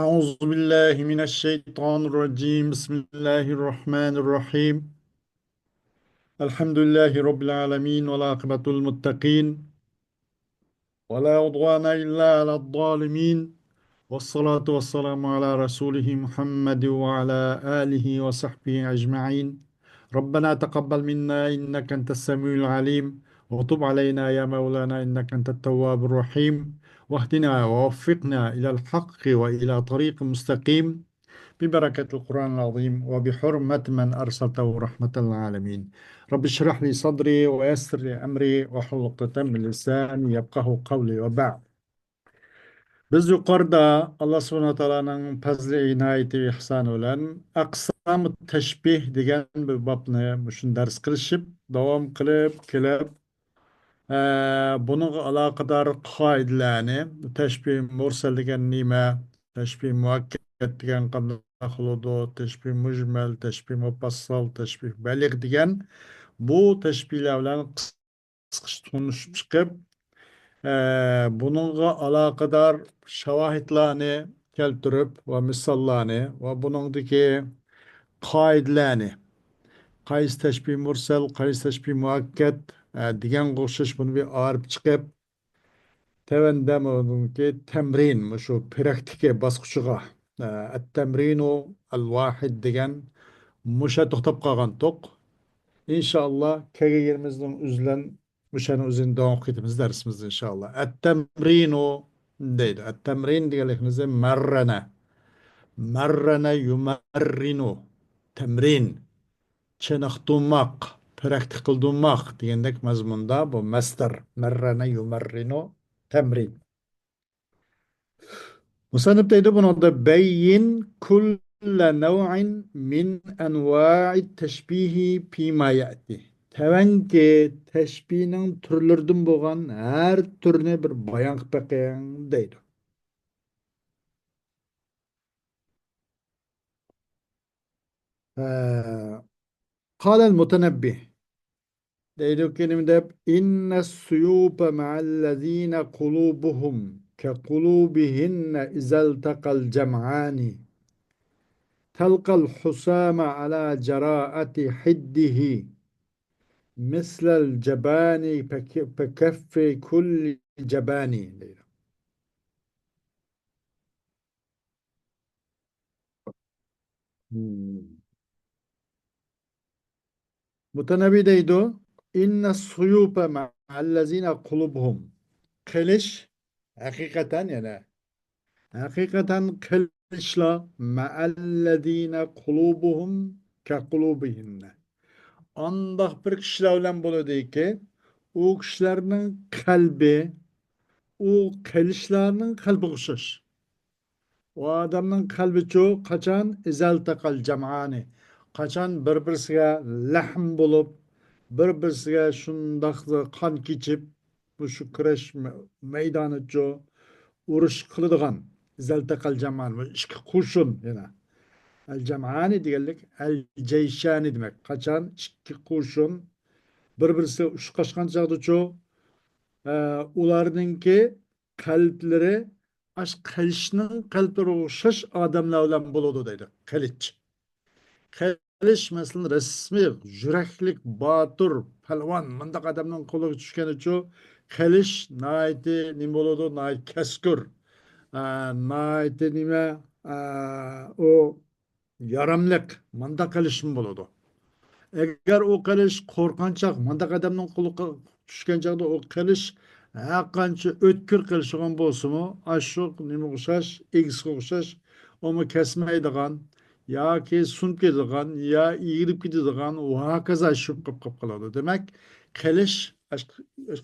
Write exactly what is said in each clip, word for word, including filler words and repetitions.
أعوذ بالله من الشيطان الرجيم. بسم الله الرحمن الرحيم. الحمد لله رب العالمين، والعاقبة للمتقين، ولا عدوان إلا على الظالمين، والصلاة والسلام على رسوله محمد وعلى آله وصحبه أجمعين. ربنا تقبل منا إنك أنت السميع العليم، وتب علينا يا مولانا إنك أنت التواب الرحيم، واهدنا ووفقنا إلى الحق وإلى طريق مستقيم، ببركة القرآن العظيم وبحرمة من أرسلته رحمة للعالمين. رب اشرح لي صدري ويسر لي أمري واحلل عقدة من لساني يفقهوا قولي وبعد. بىز يۇقىرىدا ئاللا سۇبھانەھۇ ۋە تائالانىڭ پەزلى، ئىنايىتى ۋە ئېھسانى بىلەن ئەقسامۇ تەشبىھ دېگەن بىر بابنى مۇشۇنى دەرس قىلىشىپ، داۋام قىلىپ كېلىپ، ئە، بۇنىڭغا ئالاقىدار قائىدىلەرنى، تەشبىھ مۇرسەل دېگەن نېمە، تەشبىھ مۇئەككەد دېگەن قانداق بولىدۇ، تەشبىھ مۇجمەل، تەشبىھ مۇپەسسەل، تەشبىھ بەلىغ دېگەن بۇ تەشبىھلەر بىلەن قىسقىچە تونۇشۇپ چىقىپ، ئە، بۇنىڭغا ئالاقىدار شاۋاھىدلارنى كەلتۈرۈپ ۋە مىساللارنى ۋە بۇنىڭدىكى قائىدىلەرنى، قايسى تەشبىھ مۇرسەل، قايسى تەشبىھ مۇئەككەد، ئە، دېگەنگە ئوخشاش بۇنى بىر ئايرىپ چىقىپ، تۆۋەندە بۇنىڭكى تەمرىن، مۇشۇ پراكتىكا باسقۇچىغا، ئە، ئەتتەمرىنۇ ئەلۋاھىد دېگەن مۇشۇ توختاپ قالغانتۇق. ئىنشائاللا، كەلگەن يېرىمىزنىڭ ئۆزىدىن مۇشۇنىڭ ئۆزىنى داۋام قىلىپ كېتىمىز دەرسىمىزدە ئىنشائاللا. ئەتتەمرىنۇ دەيدۇ. ئەتتەمرىن دېگەنلىكىمىزدە مەررەنە. مەررەنە يۇمەررىنۇ. تەمرىن. چېنىقتۇرماق، پراكتىك قىلدۇرماق دېگەندەك مەزمۇندا بۇ مەسدەر. مەررەنە يۇمەررىنۇ تەمرىن. مۇسەننىپ دەيدۇ بۇنىڭدا، بەيين كۇللە نەۋئىن مىن ئەنۋائىت تەشبىھى فىما يەتى. تەۋەنكى تەشبىھنىڭ تۈرلىرىدىن بولغان ھەر تۈرنى بىر بايان قىلىپ بېقىڭ دەيدۇ. ھە. قالەل مۇتەنەببى. دەيدۇكى نېمە دەپ، إن السيوف مع الذين قلوبهم كقلوبهن إذا التقى الجمعان. تلقى الحسام على جراءة حده مثل الجبان فك-، فكف كل جبان دەيدۇ. مۇتەنەببى دەيدۇ، إن السيوف مع الذين قلوبهم. قىلىچ ھەقىقەتەن، يەنە ھەقىقەتەن قىلىچلار مع الذين قلوبهم كقلوبهن. ئانداق بىر كىشىلەر بىلەن بولىدۇكى، ئۇ كىشىلەرنىڭ قەلبى ئۇ قىلىچلارنىڭ قەلبىگە ئوخشاش. ئۇ ئادەمنىڭ قەلبىچۇ قاچان، إذا التقى الجمعان، قاچان بىر-بىرسىگە لەھىم بولۇپ، بىر-بىرسىگە شۇنداق قان كېچىپ، مۇشۇ كۈرەش مە-، مەيدانىچۇ ئۇرۇش قىلىدىغان، إذا التقى الجمعان، بۇ ئىككى قوشۇن يەنە. ئەل جەمئانى دېگەنلىك ئەل جەيشانى دېمەك. قاچان ئىككى قوشۇن بىر-بىرسىگە ئۇرۇشقان چاغدىچۇ، ئە، ئۇلارنىڭكى قەلبلىرى ئاشۇ قىلىچنىڭ قەلبلىرىگە ئوخشاش ئادەملەر بىلەن بولىدۇ دەيدۇ. قىلىچ. قىلىچ، مەسىلەن، رەسمىي يۈرەكلىك، باتۇر، پەلۋان، مۇنداق ئادەمنىڭ قولىغا چۈشكەنچۇ، قىلىچ ناھايىتى نېمە بولىدۇ؟ ناھايىتى كەسكۈر. ئە، ناھايىتى نېمە؟ ئە، ئۇ ياراملىق، مانداق قىلىشمۇ بولىدۇ. ئەگەر ئۇ قىلىش قورقۇنچاق، مانداق ئادەمنىڭ قولىغا چۈشكەن چاغدا ئۇ قىلىش ھەرقانچە ئۆتكۈر قىلىشىغان بولسىمۇ، ئاشۇ نېمىگە ئوخشاش، ئىگىسىگە ئوخشاش، ئۇمۇ كەسمەيدىغان ياكى سۇنۇپ كېتىدىغان يا ئېگىلىپ كېتىدىغان ۋە ھاكازا شۇ قىلىپ قېلىپ قالىدۇ. دېمەك، قىلىش،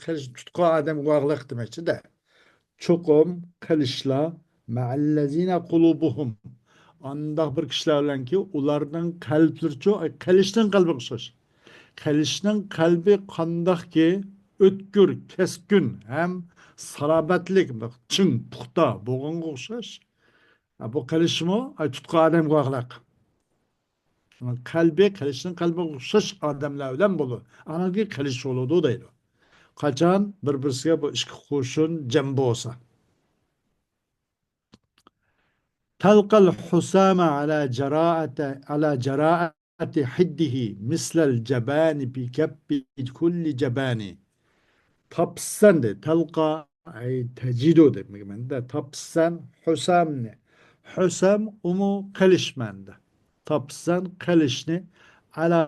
قىلىش تۇتقان ئادەمگە باغلىق دېمەكچىدە. چوقۇم قىلىچلار مع الذين قلوبهم. ئانداق بىر كىشىلەر بىلەنكى، ئۇلارنىڭ قەلبلىرىچۇ، ئاي، قىلىچنىڭ قەلبىگە ئوخشاش. قىلىچنىڭ قەلبى قانداقكى ئۆتكۈر، كەسكىن ھەم سالامەتلىك، چىڭ، پۇختا بولغانغا ئوخشاش. ھە، بۇ قىلىچمۇ، ئاي، تۇتقان ئادەمگە باغلىق. شۇنىڭ قەلبى، قىلىچنىڭ قەلبىگە ئوخشاش ئادەملەر بىلەن بولىدۇ. ئاندىن كېيىن قىلىچ بولىدۇ دەيدۇ. قاچان بىر-بىرسىگە بۇ ئىككى قوشۇن جەم بولسا. تلقى الحسام على جراءة، على جراءة حده مثل الجبان بكف كل جبان. تاپسان دەيدۇ. تلقى، ئەي، تەجىدۇ دەپ مەندە. تاپسان ھۇسامنى. ھۇسام ئۇمۇ قىلىش مەندە. تاپسان قىلىشنى ئەلا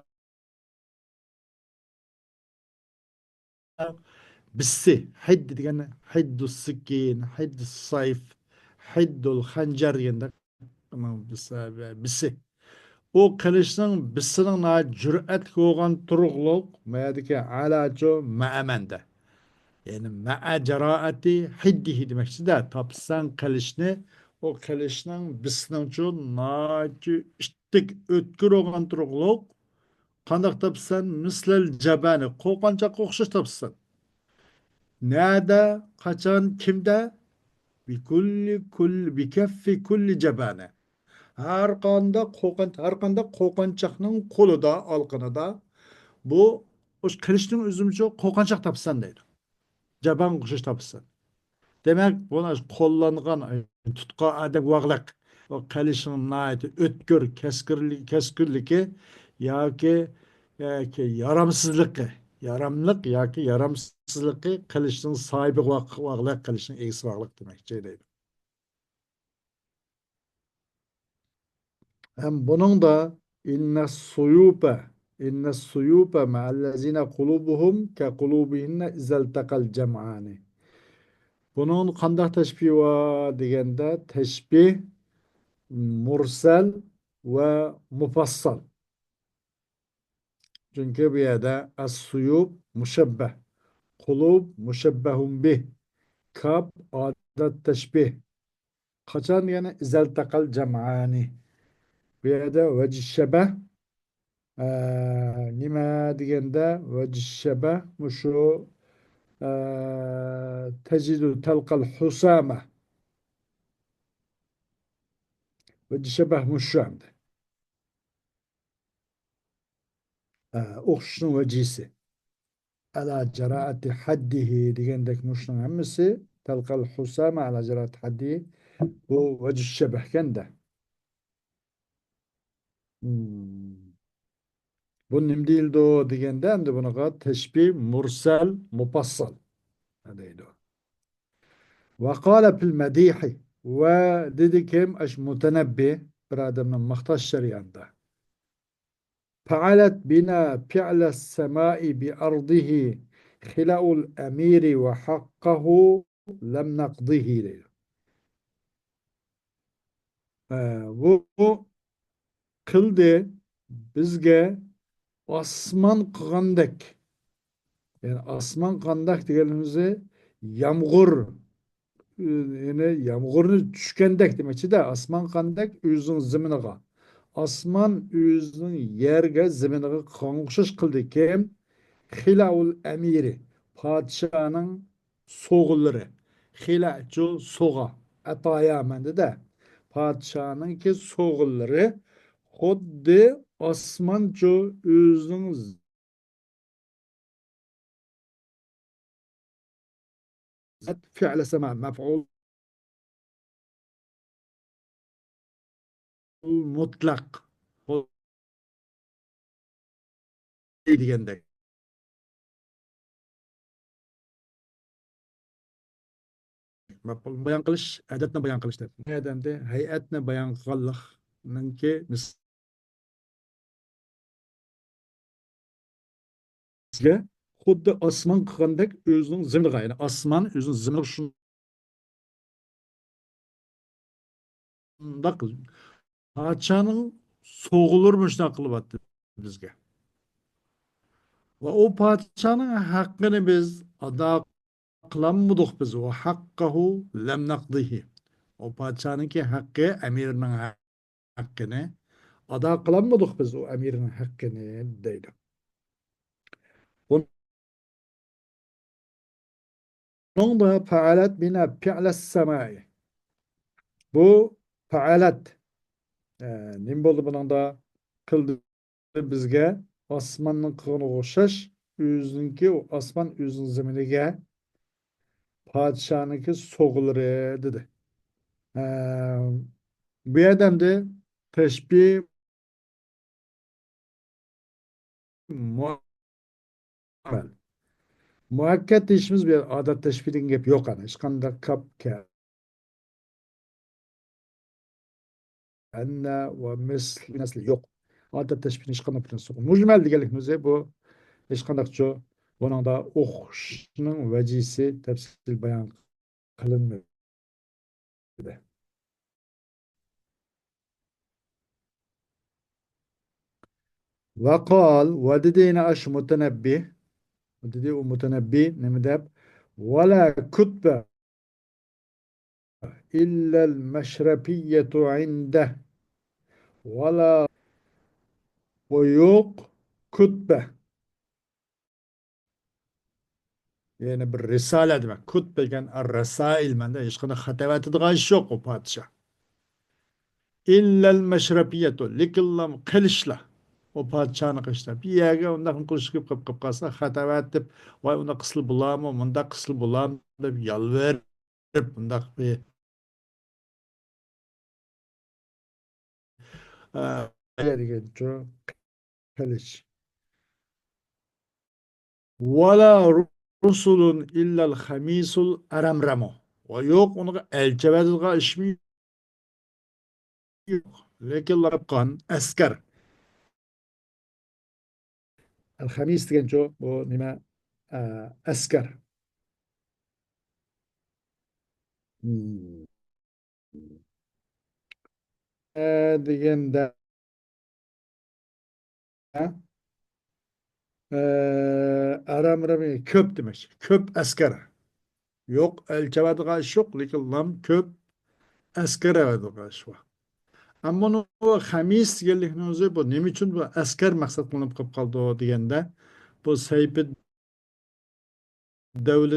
بىسى، ھىد دېگەن، ھىددۇ سىككىن، ھىددۇ سەيف، ھىددۇل خەنجەر دېگەندەك، ئۇنىڭ بىسى، بىسى. ئۇ قىلىچنىڭ بىسىنىڭ ناھايىتى جۈرئەتلىك بولغان تۇرۇقلۇق، مەدىكى ئالاچۇ مەمەندە. يەنى مەئە جارائەتى ھىددىھى دېمەكچىدە، تاپسان قىلىچنى، ئۇ قىلىچنىڭ بىسىنىڭچۇ ناھايىتى ئىتتىك ئۆتكۈر بولغان تۇرۇقلۇق، قانداق تاپىسەن؟ مىسلەل جەبەنى، قوقانچاققا ئوخشاش تاپىسەن. نەدە، قاچان، كىمدە؟ بىكۇللى، كۇل، بىكەففى كۇللى جەبەنى. ھەر قانداق قوقان-، ھەر قانداق قوقانچاقنىڭ قولىدا، ئالىقىنىدا بۇ، ئۇش قىلىچنىڭ ئۆزىمۇچۇ قوقانچاق تاپىسەن دەيدۇ. جەبەنگە ئوخشاش تاپىسەن. دېمەك، بۇنى قوللانغان، تۇتقان ئادەم ۋاغلىق. ئۇ قىلىچنىڭ ناھايىتى ئۆتكۈر، كەسكىرلىك، كەسكىنلىكى ياكى، ياكى يارامسىزلىقى، ياراملىق ياكى يارامسىزلىقى قىلىچنىڭ ساھىبى ۋاق-، ۋاغلىق، قىلىچنىڭ ئىگىسى ۋاغلىق دېمەكچى دەيدۇ. ھەم بۇنىڭدا، إن السيوف، إن السيوف مع الذين قلوبهم كقلوبهن إذا التقى الجمعان. بۇنىڭدا قانداق تەشبىھ بار دېگەندە، تەشبىھ مۇرسەل ۋە مۇپەسسەل. چۈنكى بۇ يەردە ئەس-سۇيۇف مۇشەببەھ، قۇلۇب مۇشەببەھۇن بىھ، كاپ ئادەت تەشبىھ. قاچان دېگەندە، ئىزەلتەقەل جەمئانى. بۇ يەردە ۋەجىششەبەھ، ئە، نېمە دېگەندە، ۋەجىششەبەھ مۇشۇ، ئە، تەجىدۇ تەلقەل ھۇسامە. ۋەجىششەبەھ مۇشۇ ئەمدى. ئە، ئوخشىشنىڭ ۋەجىسى. ئەلا جارائەتى ھەددىھى دېگەندەك مۇشۇنىڭ ھەممىسى تەلقەل ھۇسامە ئەلا جارائەتى ھەددىھى. بۇ ۋەجۇ شەبەھكەندە. مم. بۇ نېمە دېيىلىدۇ دېگەندە، ئەمدى بۇنىڭغا تەشبىھ مۇرسەل مۇپەسسەل دەيدۇ. ۋە قالە فىل مەدىھى، ۋە دېدى كىم؟ ئەش مۇتەنەببى، بىر ئادەمنى ماختاش جەريانىدا. فعلت بنا فعل السماء بأرضه خلع الأمير وحقه لم نقضه دەيدۇ. ئە، بۇ قىلدى بىزگە ئاسمان قىلغاندەك. يەنى ئاسمان قانداق دېگىنىمىزنى يامغۇر، يەنى يامغۇرنى چۈشكەندەك دېمەكچىدە، ئاسمان قانداق ئۆزىنىڭ زېمىنىغا. ئاسمان ئۆزىنىڭ يەرگە، زېمىنىغا قىلغان ئوخشاش قىلدى. كىم؟ خىلەئۇل ئەمىرى، پادىشاھنىڭ سوغىلىرى. خىلەچۇ سوغا، ئەتايا مەنىدە. پادىشاھنىڭكى سوغىلىرى خۇددى ئاسمانچۇ ئۆزىنىڭ زات فىئلى سەما مەفئۇل مۇتلەق دېگەندەك. مەپئۇل بايان قىلىش، ئادەتنى بايان قىلىش دەپ. ئادەمدە ھەيئەتنى بايان قىلغانلىقنىڭكى مىسالى. بىزگە خۇددى ئاسمان قىلغاندەك ئۆزىنىڭ زېمىنىغا، يەنى ئاسمان ئۆزىنىڭ زېمىنىغا شۇنداق قىل-، پادىشاھنىڭ سوغىلىرى مۇشۇنداق قىلىۋاتتى بىزگە. ۋە ئۇ پادىشاھنىڭ ھەققىنى بىز ئادا قىلالمىدۇق بىز. ۋە ھەققەھۇ لەم نەقدىھى. ئۇ پادىشاھنىڭكى ھەققى، ئەمىرنىڭ ھەققىنى ئادا قىلالمىدۇق بىز، ئۇ ئەمىرنىڭ ھەققىنى دەيدۇ. بۇنىڭدا فەئەلەت بىنا فىئلەس سەمائى. بۇ فەئەلەت، ئە، نېمە بولدى بۇنىڭدا؟ قىلدى بىزگە ئاسماننىڭ قىلغىنىغا ئوخشاش، ئۆزىنىڭكى ئۇ ئاسمان ئۆزىنىڭ زېمىنىگە پادىشاھنىڭكى سوغىلىرى دېدى. ئە، بۇ يەردە ئەمدى تەشبىھ مۇئەممەل. مۇئەككەد دېيىشىمىز بۇ يەردە ئادەت تەشبىھ دېگەن گەپ يوق، ئەنە ھېچقانداق كاپ، كەننە ۋە مىسل نەسلى يوق. ئادەت تەشبىھنىڭ ھېچقانداق بىر نەرسىسى يوق. مۇجمەل دېگەنلىكنىڭ ئۆزى بۇ ھېچقانداقچۇ بۇنىڭدا ئوخشىشنىڭ ۋەجىسى تەپسىلىي بايان قىلىنمىدى. ۋەقال، ۋە دېدى يەنە ئاشۇ مۇتەنەببى، دېدى ئۇ مۇتەنەببى نېمە دەپ؟ ۋەلا كۇتبە ئىللەل مەشرەپىيەتۇ ئىندە. ۋەلا، ۋە يوق، كۇتبە. يەنى بىر رىسالە دېمەك. كۇتبە دېگەن رەسائىل، مەندە ھېچقانداق خەت ئەۋەتىدىغان ئىش يوق ئۇ پادىشاھ. ئىللەل مەشرەپىيەتۇ، لېكىنلا قىلىشلا. ئۇ پادىشاھنى قىلىشلا. بىر يەرگە ئۇنداق قىلىش قىلىپ قىلىپ قالسا، خەت ئەۋەتىپ، ۋاي، ئۇنداق قىلسىلا بولامۇ، مۇنداق قىلسىلا بولامۇ دەپ يالۋۇرۇپ، بۇنداق بىر، ئە، دېگەنچۇ قىلىش. ۋەلا رۇسۇلۇن ئىللەل خەمىسۇل ئەرەمرەمۇ. ۋە يوق، ئۇنىڭغا ئەلچى ئەۋەتىدىغان ئىشمۇ يوق. لېكىن لەپقان ئەسكەر. ئەلخەمىس دېگەنچۇ، بۇ نېمە؟ ئە، ئەسكەر. مم. ئە، دېگەندە، ئە، ئەرەمرەم كۆپ دېمەكچى. كۆپ ئەسكەر. يوق، ئەلچى ئەۋەتىدىغان ئىش يوق، لېكىن لام كۆپ ئەسكەر ئەۋەتىدىغان ئىش بار. ئەمما بۇ خەمىس دېگەنلىكنىڭ ئۆزى بۇ نېمە ئۈچۈن بۇ ئەسكەر مەقسەت قىلىنىپ قېلىپ قالدى دېگەندە، بۇ سەيپىدەۋلە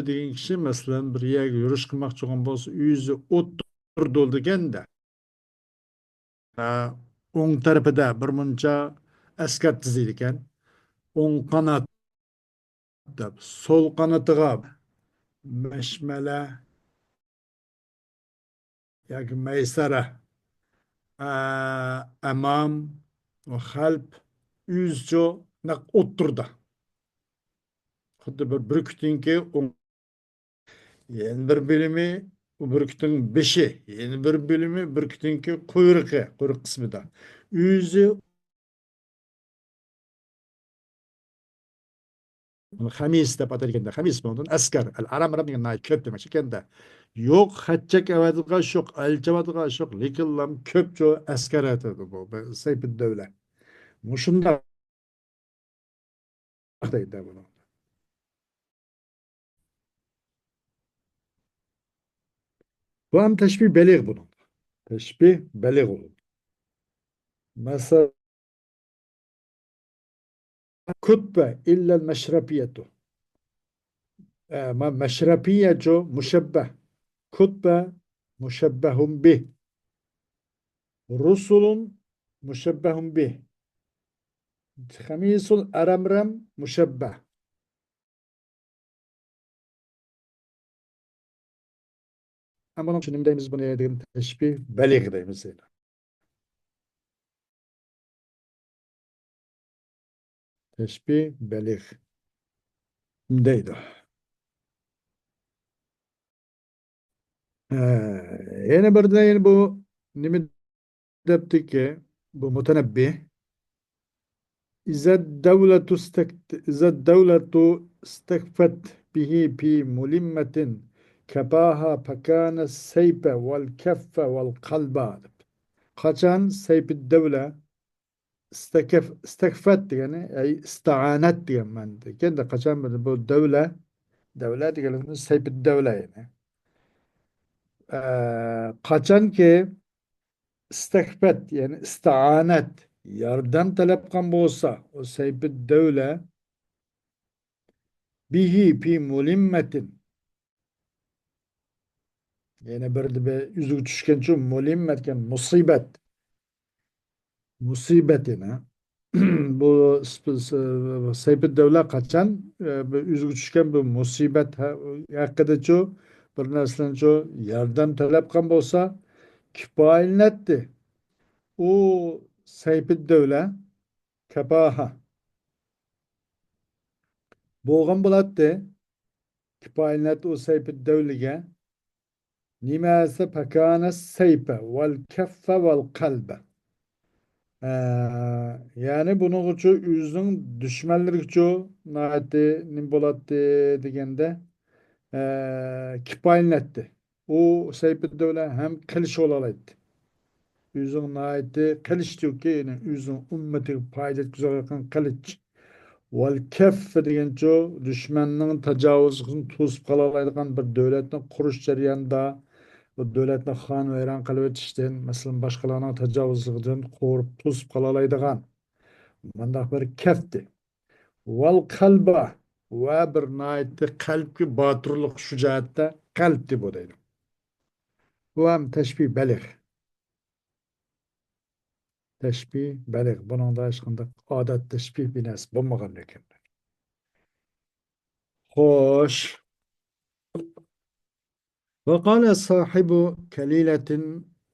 دېگەن كىشى، مەسىلەن، بىر يەرگە يۈرۈش قىلماقچى بولغان بولسا، ئۆزى ئوتتۇرىدا دېگەندە، ئە، ئوڭ تەرىپىدە بىر مۇنچە ئەسكەر تىزىيدىكەن. ئوڭ قانات دەپ، سول قانىتىغا مەشمەلە ياكى مەيسەرە، ئە، ئەمام ۋە خەلپ، ئۆزىچۇ نەق ئوتتۇرىدا. خۇددى بىر بۈركۈتنىڭكى ئوڭ، يەنە بىر بۆلۈمى بۈركۈتنىڭ بېشى، يەنە بىر بۆلۈمى بۈركۈتنىڭكى قۇيرۇقى، قۇيرۇق قىسمىدا. ئۆزى خەمىس دەپ ئاتالغاندا، خەمىس بۇنىڭدىن ئەسكەر، ئەل ئەرەمرەم دېگەن ناھايىتى كۆپ دېمەكچى ئىكەندە. يوق، خەت-چەك ئەۋەتىدىغان ئىش يوق، ئەلچى ئەۋەتىدىغان ئىش يوق، لېكىنلا كۆپچۇ ئەسكەر ئەۋەتىدۇ بۇ، بۇ سەيپىدەۋلە. مۇشۇنداق دەيدۇ بۇنى. بۇ ھەم تەشبىھ بەلىغ بۇنىڭ. تەشبىھ بەلىغ بۇ. مەسىلەن، كۇتبە ئىللەل مەشرەپىيەتۇ. ئە، مە-، مەشرەپىيەچۇ مۇشەببەھ. كۇتبە مۇشەببەھۇن بىھ. رۇسۇلۇن مۇشەببەھۇن بىھ. خەمىسۇل ئەرەمرەم مۇشەببەھ. ئەمما بۇنىڭ ئۈچۈن نېمە دەيمىز بۇنى دېگەن تەشبىھ بەلىغ دەيمىز. تەشبىھ بەلىغ دەيدۇ. ھە، يەنە بىردە يەنە بۇ نېمە دەپتىكى، بۇ مۇتەنەببى. إذا الدولة استك-، إذا الدولة استكفت به في ملمة كفاها فكان السيف والكف والقلب. قاچان سەيپىددەۋلە ئىستەكەف-، ئىستەكفەت دېگەنى، ئەي، ئىستائانەت دېگەن مەنىدە ئىكەن-دە، قاچان بىر بۇ دەۋلە، دەۋلە دېگەنلىكىمىز سەيپىددەۋلە، يەنى. ئە، قاچانكى ئىستەكفەت، يەنى ئىستائانەت، ياردەم تەلەپ قىلغان بولسا، ئۇ سەيپىددەۋلە، بىھى پى مۇلىممەتىن. يەنە بىر، بىر ئۈزۈك چۈشكەنچۇ، مۇلىممەت دېگەن مۇسىبەت. مۇسىبەت يەنە. بۇ سپ-، س-، سەيپىددەۋلە قاچان، ئە، بىر ئۈزۈك چۈشكەن بىر مۇسىبەت ھە-، ھەققىدىچۇ، بىر نەرسىلەرنىچۇ ياردەم تەلەپ قىلغان بولسا، كىپايىلىنەتتى. ئۇ سەيپىددەۋلە كاپاھە بولغان بولاتتى. كىپايىلەت ئۇ سەيپىددەۋلىگە نېمە دېسە، پەكانە سەيپە ۋەل كەففە ۋەل قەلبە. ئە، يەنى بۇنىڭغىچۇ ئۆزىنىڭ دۈشمەنلىرىگىچۇ ناھايىتى نېمە بولاتتى دېگەندە، ئە، كىپايىلەتتى. ئۇ سەيپىددەۋلە ھەم قىلىچ بولالايتتى. ئۆزىنىڭ ناھايىتى قىلىچ تۈكى، يەنى ئۆزىنىڭ ئۈممىتىگە پايدا يەتكۈزىدىغان قىلىچ. ۋەل كەففە دېگەنچۇ، دۈشمەننىڭ تاجاۋۇزلۇقىنى توسۇپ قالالايدىغان بىر دۆلەتنى قۇرۇش جەريانىدا، بۇ دۆلەتنى خان ۋەيران قىلىۋېتىشتىن، مەسىلەن، باشقىلارنىڭ تاجاۋۇزلۇقىدىن قورقۇپ توسۇپ قالالايدىغان مۇنداق بىر كەفتى. ۋەل قەلبا، ۋە بىر ناھايىتى قەلبكە باتۇرلۇق، شۇجائەتتە قەلبتى بۇ دەيدۇ. بۇ ھەم تەشبىھ بەلىغ. تەشبىھ بەلىغ. بۇنىڭدا ھېچقانداق ئادەت تەشبىھ بىناسى بولمىغان ئىكەن. خوش. وقال صاحب كليلة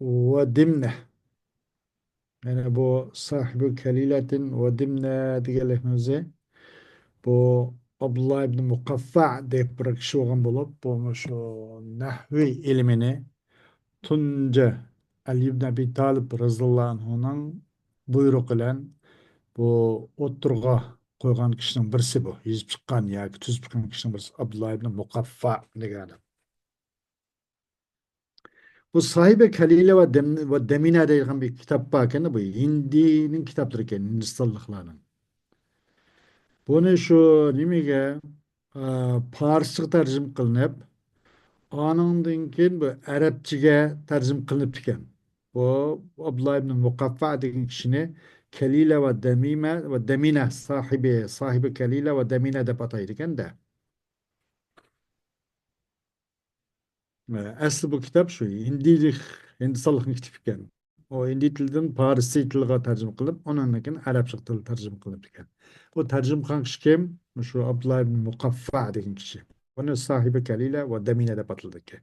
ودمنة. يەنى بۇ صاحب كليلة ودمنة دېگەنلىكنىڭ ئۆزى بۇ ئابدۇللا ئىبن مۇقەففە دەپ بىر كىشى بولغان بولۇپ، بۇ شۇ نەھۋى ئىلمىنى تۇنجى ئەلى ئىبن ئەبى تالىپ رەزىياللاھۇ ئەنھۇنىڭ بۇيرۇقى بىلەن بۇ ئوتتۇرىغا قويغان كىشىنىڭ بىرسى بۇ. يېزىپ چىققان ياكى تۈزۈپ چىققان كىشىنىڭ بىرسى ئابدۇللا ئىبن مۇقەففە دېگەن ئادەم. بۇ ساھىبە كەلىلە ۋە دەم-، ۋە دەمىنە دەيدىغان بىر كىتاب بار ئىكەن، بۇ ھىندىنىڭ كىتابلىرى ئىكەن، ھىندىستانلىقلارنىڭ. بۇنى شۇ نېمىگە، ئە، پارسچىغا تەرجىمە قىلىنىپ، ئانىڭدىن كېيىن بۇ ئەرەبچىگە تەرجىمە قىلىنىپتىكەن. بۇ ئابدۇللا ئىبن مۇقەففە دېگەن كىشىنى كەلىلە ۋە دەمىمە ۋە دەمىنە ساھىبى، ساھىبى كەلىلە ۋە دەمىنە دەپ ئاتايدىكەن-دە. ئەسلى بۇ كىتاب شۇ ھىندىلىق، ھىندىستانلىقنىڭ كىتابى ئىكەن. ئۇ ھىندى تىلىدىن پارسىي تىلغا تەرجىمە قىلىپ، ئۇنىڭدىن كېيىن ئەرەبچە تىلغا تەرجىمە قىلىنىپتىكەن. بۇ تەرجىمە قىلغان كىشى كىم؟ مۇشۇ ئابدۇللا ئىبن مۇقەففە دېگەن كىشى. بۇنى ساھىبى كەلىلە ۋە دەمىنە دەپ ئاتىلىدىكەن.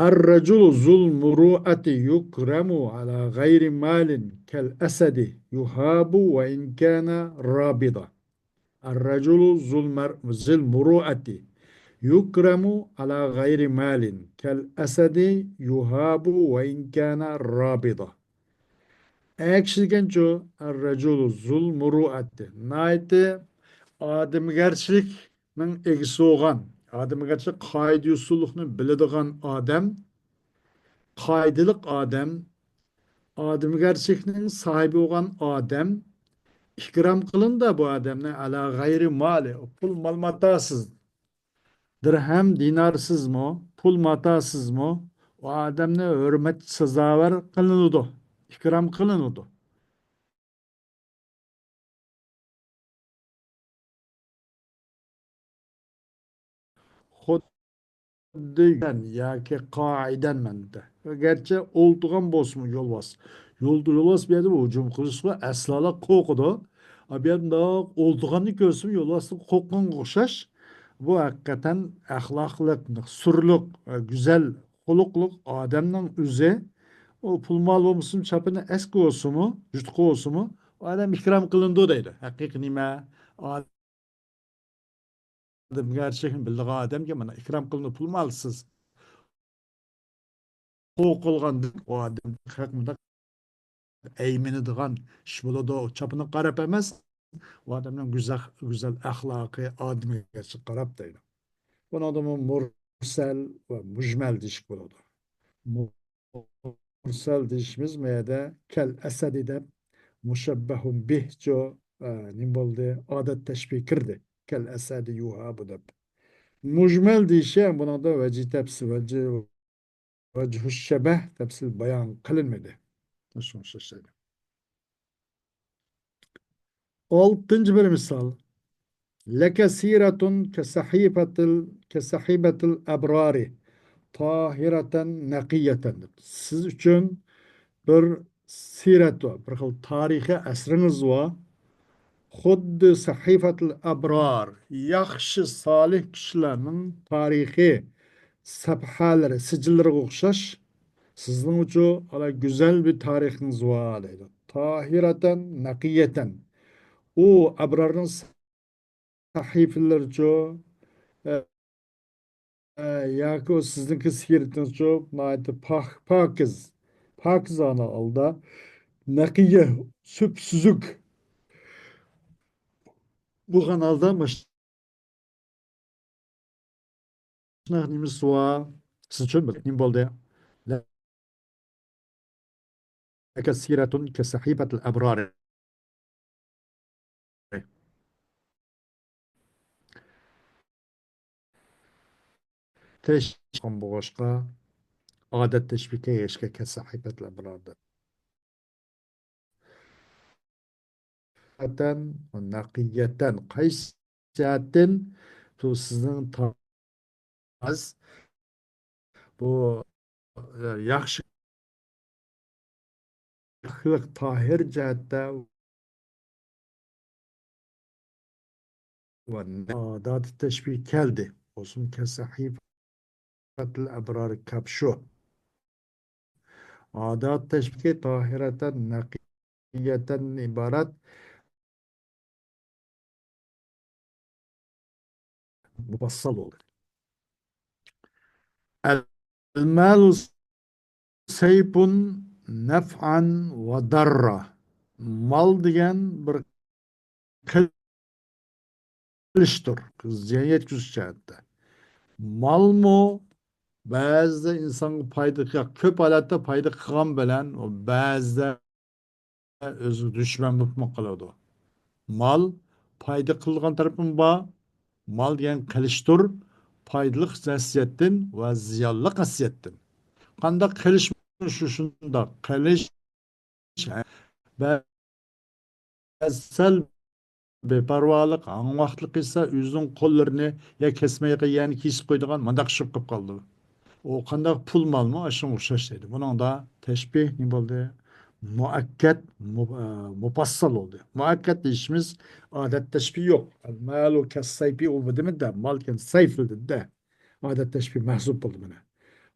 الرجل ذو المروءة يكرم على غير مال كالأسد يهاب وإن كان رابضا. الرجل ذو المر-، ذو المروءة يكرم على غير مال كالأسد يهاب وإن كان رابضا. ئەر كىشى دېگەنچۇ، الرجل ذو المروءة، ناھايىتى ئادەمگەرچىلىكنىڭ ئىگىسى بولغان، ئادەمگەرچىلىك، قائىدە-يوسۇنلۇقنى بىلىدىغان ئادەم، قائىدىلىق ئادەم، ئادەمگەرچىلىكنىڭ ساھىبى بولغان ئادەم ئىكرام قىلىنىدۇ بۇ ئادەمنى، ئەلا غەيرى مالى، پۇل مال ماتاسىز، دىرھەم دىنارسىزمۇ، پۇل ماتاسىزمۇ، ئۇ ئادەمنى ھۆرمەت سازاۋەر قىلىنىدۇ، ئىكرام قىلىنىدۇ. خۇددى ياكى قائىدەن مەنىدە. گەرچە ئولتۇرغان بولسىمۇ يولۋاس. يول-، يولۋاس بۇ يەردە ھۇجۇم قىلىشقا ئەسلالا قورقىدۇ. ئا، بۇ يەردە مۇنداق ئولتۇرغاننى كۆرسىمۇ يولۋاستىن قورققانغا ئوخشاش. بۇ ھەقىقەتەن ئەخلاقلىق، سۈرلۈك، گۈزەل خۇلقلۇق ئادەمنىڭ ئۆزى، ئۇ پۇل مال بولمىسىمۇ، چاپىنى ئەسكى بولسىمۇ، يۇتقا بولسىمۇ، ئۇ ئادەم ئىكرام قىلىنىدۇ دەيدۇ. ھەقىقىي نېمە؟ ئادەمگەرچىلىكنى بىلىدىغان ئادەمگە مانا ئىكرام قىلىنىدۇ، پۇل مالسىز. قورقۇلغاندىن ئۇ ئادەم ھەق مۇنداق ئەيمىنىدىغان ئىش بولىدۇ. چاپىنىغا قاراپ ئەمەس، ئۇ ئادەمنىڭ گۈزەل، گۈزەل ئەخلاقى، ئادىمىگەرچىلىكىگە قاراپ دەيدۇ. بۇنىڭدىمۇ مۇرسەل ۋە مۇجمەل دېيىشكە بولىدۇ. مۇرسەل دېيىشىمىز بۇ يەردە كەل ئەسەدى دەپ مۇشەببەھۇن بىھچۇ، ئە، نېمە بولدى؟ ئادەت تەشبىھى كىردى. كەل ئەسەدى يۇھابۇ دەپ. مۇجمەل دېيىشى بۇنىڭدا ۋەجىھ تەپسىل، ۋەجىھ ۋەجھۇ شەبەھ تەپسىل بايان قىلىنمىدى. شۇڭا ئىشلەيدۇ. ئالتىنچى بىر مىسال. لەكە سىرەتۇن كەسەھىبەتىل، كەسەھىبەتىل ئەبرارى تاھىرەتەن نەقىيەتەن دەپ. سىز ئۈچۈن بىر سىرەت بار، بىر خىل تارىخىي ئەسىرىڭىز بار. خۇددى سەھىفەتىل ئەبرار، ياخشى، سالىھ كىشىلەرنىڭ تارىخىي سەپھەلىرى، سىجىللىرىغا ئوخشاش. سىزنىڭچۇ ئالا گۈزەل بىر تارىخىڭىز بار دەيدۇ. تاھىرەتەن، نەقىيەتەن. ئۇ ئەبرارنىڭ سەھىپىلىرىچۇ، ئە، ئە، ياكى ئۇ سىزنىڭكى سىيرىتىڭىزچۇ ناھايىتى پاك، پاكىز، پاكىزانە ھالدا، نەقىيە، سۈپسۈزۈك بولغان ھالدا مۇش-، شۇنداق نېمىسى بار؟ سىز چۈشەنمىدىڭىز. نېمە بولدى؟ لك سيرة كصحيفة الأبرار. تەشبىھ بولغاچقا، ئادەت تەشبىھكە يەشكە كەتسە ھەيبەتلەر بۇلاردا. نەقىيەتەن، نەقىيەتەن، قايسى جەھەتتىن؟ بۇ سىزنىڭ تاز، بۇ، ئە، ياخشى، پاكلىق، تاھىر جەھەتتە ۋە ئادەت تەشبىھ كەلدى. بولسىمۇ كەلسە ھەيبەتلەر ئەبرار كاپشۇ. ئادەت تەشبىھى تاھىرەتەن نەقىيەتەن ئىبارەت مۇپەسسەل بولدى. المال سيف نفعا وضرا. مال دېگەن بىر قىلىچتۇر، زىيان يەتكۈزۈش جەھەتتە. مالمۇ بەزىدە ئىنسانغا پايدا، كۆپ ھالەتتە پايدا قىلغان بىلەن، ئۇ بەزىدە ئۆزىگە دۈشمەن بولۇپمۇ قالىدۇ. مال پايدا قىلىدىغان تەرىپىمۇ بار. مال دېگەن قىلىچتۇر، پايدىلىق خاسىيەتتىن ۋە زىيانلىق خاسىيەتتىن. قانداق قىلىچ؟ شۇ، شۇنداق قىلىچ. بەزى سەل بىپەرۋالىق، ھاڭۋاقلىق قىلسا، ئۆزىنىڭ قوللىرىنى يا كەسمەي يەرنى كېسىپ قويىدىغان مۇنداق ئىش بولۇپ قالىدۇ. ئۇ قانداق؟ پۇل مالمۇ ئاشۇنىڭغا ئوخشاش دەيدۇ. بۇنىڭدا تەشبىھ نېمە بولدى؟ مۇئەككەد، مۇ-، ئە، مۇپەسسەل بولدى. مۇئەككەد دېيىشىمىز ئادەت تەشبىھ يوق. المال كالسيف ئۇ دېمىدى، مال كالسيف دېدى. ئادەت تەشبىھ مەھزۇپ بولدى مانا.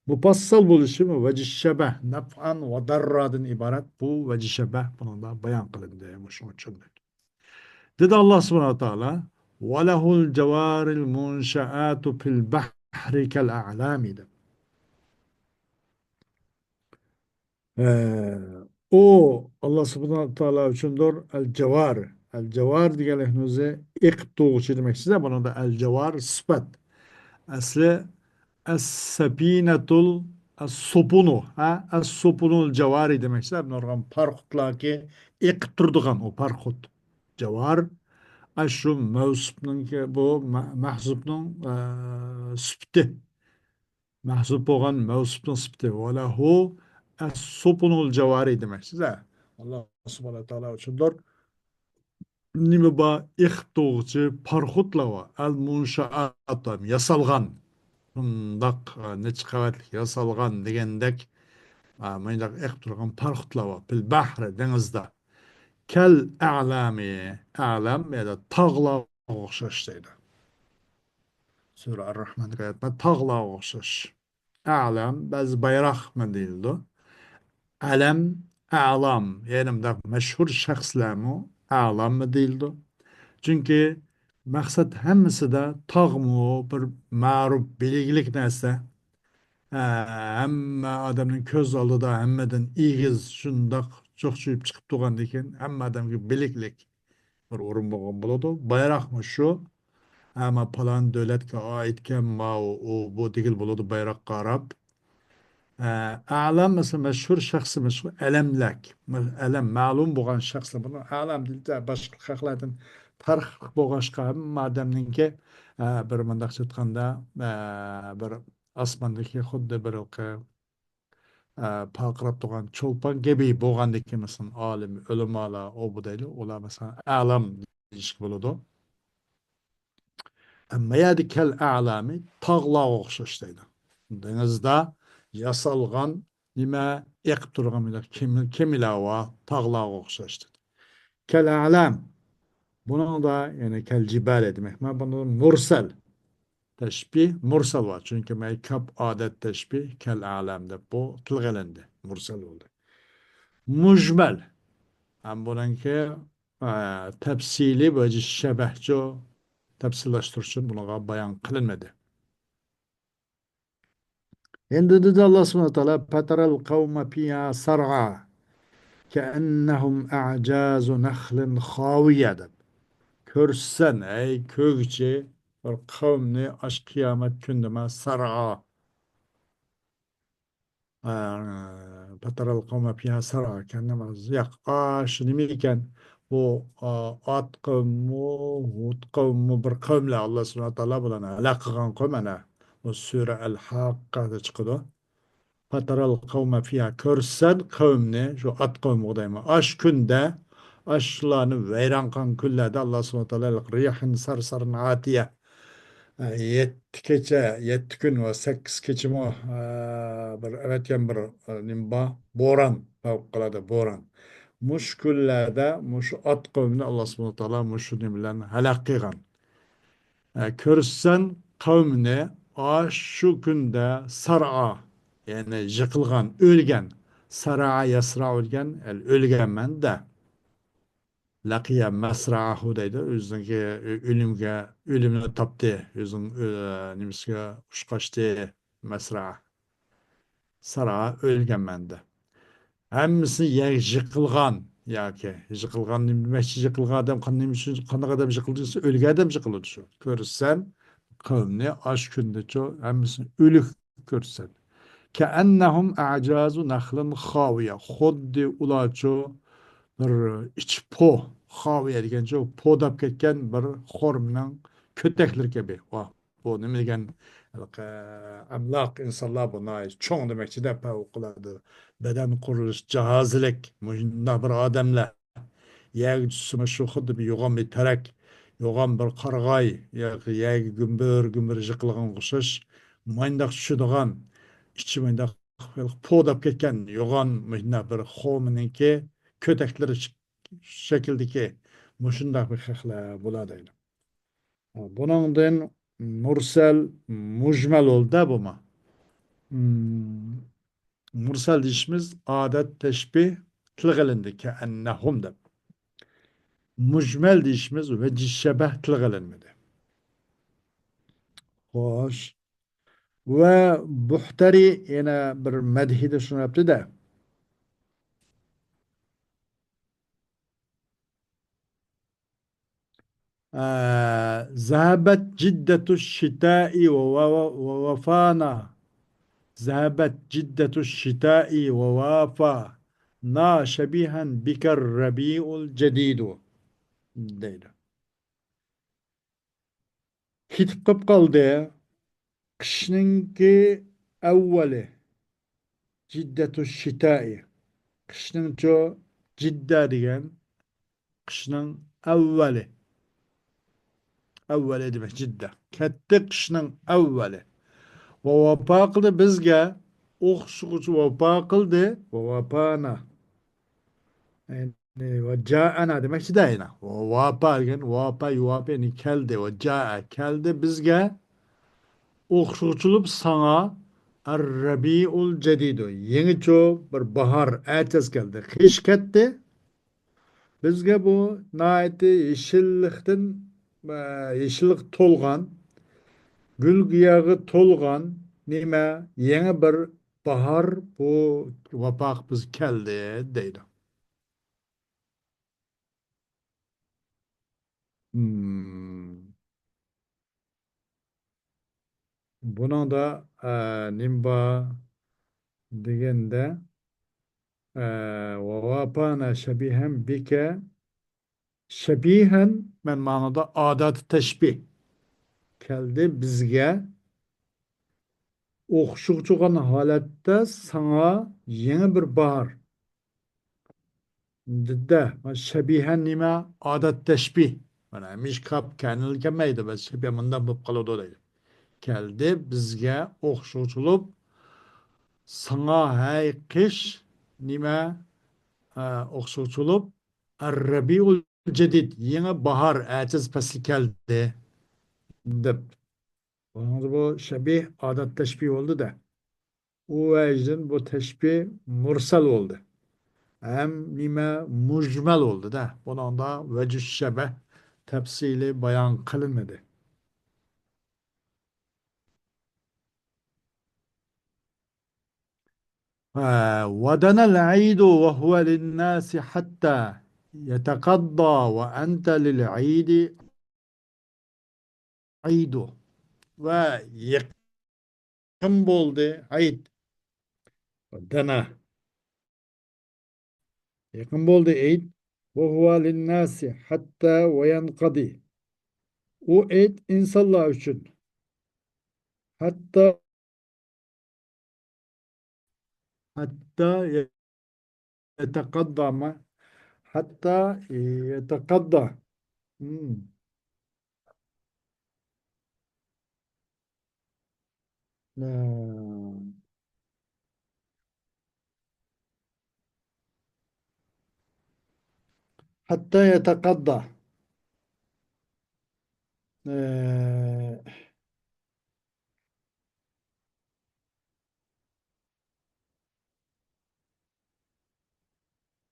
مۇپەسسەل بولۇشى ۋەجھى شەبەھ، نەفئەن ۋە دەررادىن ئىبارەت. بۇ ۋەجھى شەبەھ بۇنىڭدا بايان قىلىندى. مۇشۇنى چۈشەندۇق. دېدى ئاللا سۇبھانەھۇ ۋە تائالا، ولهُ الجوار المنشآت في البحر كالأعلام دەپ. ئە، ئۇ ئاللا سۇبھانەھۇ ۋە تائالا ئۈچۈندۇر ئەل جاۋار. ئەل جاۋار دېگەنلىكنىڭ ئۆزى ئېقىپ تۇرغۇچى دېمەكچىدە، بۇنىڭدا ئەل جاۋار سۈپەت. ئەسلى ئەس-سەپىنەتۇل، ئەس-سوپۇنۇ، ھە؟ ئەس-سوپۇنۇل جاۋارى دېمەكچىدە، نۇرغۇن پاراخوتلاركى ئېقىپ تۇرىدىغان ئۇ پاراخوت. جاۋار، ئاشۇ مەۋسۇپنىڭكى، بۇ مە-، مەھزۇپنىڭ، ئە، سۈپىتى. مەھزۇپ بولغان مەۋسۇپنىڭ سۈپىتى. ۋەلەھۇ ئەس-سۇپۇنۇل جاۋارى دېمەكچىدە. ئاللا سۇبھانەھۇ ۋە تائالا ئۈچۈندۇر نېمە بار؟ ئېقىپ تۇرغۇچى پاراخوتلار بار. ئەل مۇنشائات، ياسالغان. شۇنداق، ئە، نەچچە قەۋەتلىك ياسالغان دېگەندەك، ئە، مۇنداق ئېقىپ تۇرغان پاراخوتلار بار. پىل بەھرى، دېڭىزدا. كەل ئەلامى، ئەلام يەنى تاغلارغا ئوخشاش دەيدۇ. سۈرە ئەر-رەھماندىكى ئايەت بار، تاغلارغا ئوخشاش. ئەلام، بەزى بايراقمۇ دېيىلىدۇ. ئەلەم، ئەلام، يەنى مۇنداق مەشھۇر شەخسلەرمۇ ئەلاممۇ دېيىلىدۇ. چۈنكى مەقسەت ھەممىسىدە تاغمۇ بىر مەرۇپ، بىلگىلىك نەرسە. ھە، ھەممە ئادەمنىڭ كۆز ئالدىدا ھەممىدىن ئېگىز، شۇنداق چوقچىيىپ چىقىپ تۇرغاندىكىن ھەممە ئادەمگە بىلىكلىك بىر ئورۇن بولغان بولىدۇ. بايراقمۇ شۇ. ئەمما پالان دۆلەتكە ئائىتكەن ماۋۇ، ئۇ، بۇ دېگىلى بولىدۇ بايراققا قاراپ. ئە، ئەلام مەسىلەن مەشھۇر شەخسىمىز شۇ ئەلەملەك. ئەلەم مەلۇم بولغان شەخسلەر. بۇنى ئەلام دېيىلدى. باشقا خەقلەردىن پەرقلىق بولغاچقا ھەممە ئادەمنىڭكى، ئە، بىر مۇنداقچە ئېيتقاندا، ئە، بىر ئاسماندىكى خۇددى بىر ھېلىقى، ئە، پارقىراپ تۇرغان چولپان كەبى بولغاندىكىن، مەسىلەن، ئالىم، ئۆلىمالار، ئۇ بۇ دەيلى، ئۇلار، مەسىلەن، ئەلام دېيىشكە بولىدۇ. ئەمما يەردە كەل ئەلامى تاغلارغا ئوخشاش دەيدۇ. دېڭىزدا ياسالغان نېمە، ئېقىپ تۇرغان بۇنداق كېمە-، كېمىلەر بار، تاغلارغا ئوخشاش دەيدۇ. كەل ئەلام. بۇنىڭدا، يەنى كەل جىبالى دېمەك. مانا بۇنى مۇرسەل. تەشبىھ مۇرسەل بار. چۈنكى مەي كاپ ئادەت تەشبىھ كەل ئەلەم دەپ بۇ تىلغا ئېلىندى. مۇرسەل بولدى. مۇجمەل. ھەم بۇنىڭكى، ئە، تەپسىلىي ۋەجى شەبەھچۇ تەپسىللاشتۇرۇش ئۈچۈن بۇنىڭغا بايان قىلىنمىدى. ئەمدى دېدى ئاللا سۇبھانەھۇ ۋە تائالا، «فترى القوم فيها صرعى كأنهم أعجاز نخل خاوية» دەپ. كۆرسەن، ئەي كۆرگۈچى، بىر قەۋمنى ئاش قىيامەت كۈندىما سارا. ئە، «فترى القوم فيها صرعى كأنهم»، ياق، ئاشۇ نېمە ئىكەن؟ بۇ، ئا، ئاد قەۋممۇ، ھۇد قەۋممۇ بىر قەۋملەر، ئاللا سۇبھانەھۇ ۋە تائالا بۇلارنى ھالاك قىلغان قەۋم، ئەنە. بۇ سۈرە ئەل ھاققادا چىقىدۇ. «فترى القوم فيها»، كۆرسەن قەۋمنى، شۇ ئاد قەۋمىغۇ دەيمەن. ئاش كۈندە، ئاشۇلارنى ۋەيران قىلغان كۈنلەردە ئاللا سۇبھانەھۇ ۋە تائالا «ريحا صرصر عاتية». يەتتە كېچە، يەتتە كۈن ۋە سەككىز كېچىمۇ، ئە، بىر ئەۋەتكەن بىر، ئە، نېمە بار؟ بوران، پەۋقۇلئاددە بوران. مۇشۇ كۈنلەردە مۇشۇ ئاد قەۋمنى ئاللا سۇبھانەھۇ ۋە تائالا مۇشۇ نېمە بىلەن ھالاك قىلغان. ئە، كۆرسەن قەۋمنى ئاشۇ كۈندە سارا، يەنى يىقىلغان، ئۆلگەن. سارا يەسرا ئۆلگەن، ئەل-، ئۆلگەنمەن دە. لەقىيە مەسرەھۇ دەيدۇ. ئۆزىنىڭكى ئۆ-، ئۆلۈمگە، ئۆلۈمنى تاپتى. ئۆزىنىڭ، ئۆ-، نېمىسىگە ئۇچقاچتى. مەسرەھ. سارا ئۆلگەنمەن دە. ھەممىسى يەرگە يىقىلغان ياكى يىقىلغان نېمە دېمەكچى؟ يىقىلغان ئادەم قان-، نېمە ئۈچۈن، قانداق ئادەم يىقىلدى دېسە، ئۆلگەن ئادەم يىقىلىدۇ شۇ. كۆرسەن، قەۋمنى ئاش كۈندىچۇ ھەممىسىنى ئۆلۈك كۆرسەن. كەئەننەھۇم ئەجازۇ نەخلىن خاۋىيە. خۇددى ئۇلارچۇ بىر ئىچى پو، خاۋىيە دېگەنچۇ پوداپ كەتكەن بىر خورمىنىڭ كۆتەكلىرى كەبى. ۋاھ، بۇ نېمە دېگەن، ھېلىقى ئەملاق ئىنسانلار بۇ ناھايىتى چوڭ دېمەكچىدە، پەۋقۇلئاددە بەدەن قۇرۇلۇش جاھازىلىك مۇشۇنداق بىر ئادەملەر. يەرگە چۈشسىمۇ شۇ خۇددى بىر يوغان بىر تەرەك، يوغان بىر قارىغاي، يا-، يەرگە گۈمبۈر-گۈمبۈر يىقىلغانغا ئوخشاش، ماينداق چۈشىدىغان، ئىچى ماينداق پوداپ كەتكەن يوغان مۇشۇنداق بىر خورمىنىڭكى كۆتەكلىرى ش-، شەكلىدىكى مۇشۇنداق بىر خەقلەر بۇلار دەيدۇ. بۇنىڭدىن مۇرسەل، مۇجمەل بولدى بۇمۇ. مم، مۇرسەل دېيىشىمىز ئادەت تەشبىھ تىلغا ئېلىندى، كەئەننەھۇم دەپ. مۇجمەل دېيىشىمىز ۋەجى شەبەھ تىلغا ئېلىنمىدى. خوش. ۋە بۇھتەرى يەنە بىر مەدھىدە شۇنى دەپتۇ-دە. ئە، ذهبت جدة الشتاء و-، و-، و-، ووافانا. ذهبت جدة الشتاء ووافانا شبيها بك الربيع الجديد. دەيدۇ. كېتىپ قېلىپ قالدى. قىشنىڭكى ئەۋۋەلى. جىددەتۇ شىتائى. قىشنىڭچۇ جىددە دېگەن قىشنىڭ ئەۋۋەلى. ئەۋۋەلى دېمەك جىددە. كەتتى قىشنىڭ ئەۋۋەلى. ۋە ۋاپا قىلدى بىزگە. ئوخشىغۇچى ۋاپا قىلدى. ۋە ۋاپانا. يەنى، ۋە جائەنا دېمەكچىدە يەنە. ۋاپا دېگەن، ۋاپا، يۇۋاپا، يەنى كەلدى. ۋە جائە، كەلدى بىزگە. ئوخشىغۇچىلىپ ساڭا، ئەر-رەبىئۇل جەدىدۇ، يېڭىچۇ بىر باھار، ئەتىياز كەلدى. قىش كەتتى. بىزگە بۇ ناھايىتى يېشىللىقتىن، ئە، يېشىللىق تولغان، گۈل-گىياھقا تولغان نېمە، يېڭى بىر باھار بۇ ۋاپاق بىز كەلدى دەيدۇ. مم. بۇنىڭدا، ئە، نېمە بار دېگەندە، ئە، ۋاپانا شەبىھەن بىكە، شەبىھەن مەن مانىدا ئاداتى تەشبىھ كەلدى بىزگە. ئوخشىغۇچىغان ھالەتتە ساڭا يېڭى بىر باھار. دېدى، شەبىھەن نېمە؟ ئادەت تەشبىھ. مانا، ھەمىشە كاپ كەنىل كەلمەيدۇ، بەس شەبىھە مۇنداق بولۇپ قالىدۇ دەيدۇ. كەلدى بىزگە ئوخشىغۇچىلىپ، ساڭا ھەي قىش نېمە؟ ئە، ئوخشىغۇچىلىپ، ئەر-رەبىئۇل جەدىد، يېڭى باھار، ئەتىياز پەسلى كەلدى، دەپ. بۇ شەبىھ ئادەت تەشبىھ بولدى-دە. ئۇ ۋەجدىن بۇ تەشبىھ مۇرسەل بولدى. ھەم نېمە مۇجمەل بولدى-دە. بۇنىڭدا ۋەجۇ شەبەھ تەپسىلىي بايان قىلىنمىدى. ودنا العيد وهو للناس حتى يتقضى وأنت للعيد عيد. ۋە يېقىن بولدى ئەيد. دانا. يېقىن بولدى ئەيد. وهو للناس حتى وينقضي. ئۇ ئەيد ئىنسانلار ئۈچۈن. ھەتتا، ھەتتا يەتەقەددامە. ھەتتا يەتەقەددا. مم. لا. حتى يتقضى. ئە،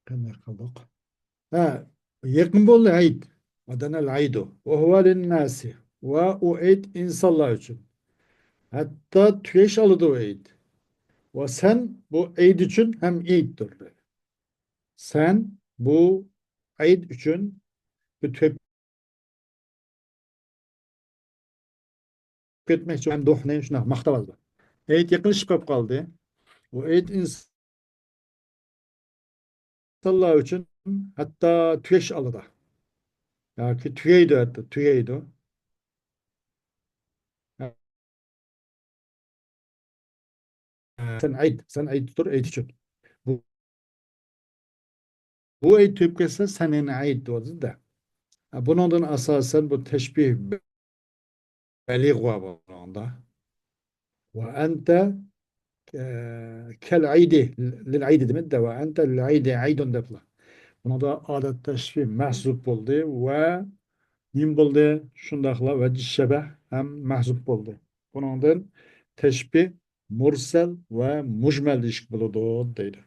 قانداق قىلدۇق؟ ھە، يېقىن بولدى ئەيد. ودنا العيد وهو للناس. ۋە ئۇ ئەيد ئىنسانلار ئۈچۈن. ھەتتا تۈگەش ئالىدۇ ئەيد. ۋە سەن بۇ ئەيد ئۈچۈن ھەم ئەيدتۇر. سەن بۇ ئەيد ئۈچۈن بۇ تۆپ كەتمەكچى مەمدۇھنى شۇنداق ماختاۋالدى. ئەيد يېقىنلىشىپ قېلىپ قالدى. ئۇ ئەيد ئىنسانلار ئۈچۈن ھەتتا تۈگەش ئالىدا. ياكى تۈگەيدۇ، ھەتتا تۈگەيدۇ. سەن ئەيد، سەن ئەيد تۇر، ئەيد ئۈچۈن. بۇ، بۇ ئەيد تۈگەپ كەتسە، سەن يەنە ئەيد دەۋاتىدۇ-دە. بۇنىڭدىن ئاساسەن بۇ تەشبىھ بەلىغ بار بۇنىڭدا. ۋە ئەنتە، ئە، كەل ئەيدى، لىل ئەيدى دېمەيدۇ-دە، ۋە ئەنتە لىل ئەيدى ئەيدۇن دەپلا. بۇنىڭدا ئادەت تەشبىھ مەھزۇپ بولدى ۋە نېمە بولدى؟ شۇنداقلا ۋەجۇ شەبەھ ھەم مەھزۇپ بولدى. بۇنىڭدىن تەشبىھ مۇرسەل ۋە مۇجمەل دېيىشكە بولىدۇ، دەيدۇ.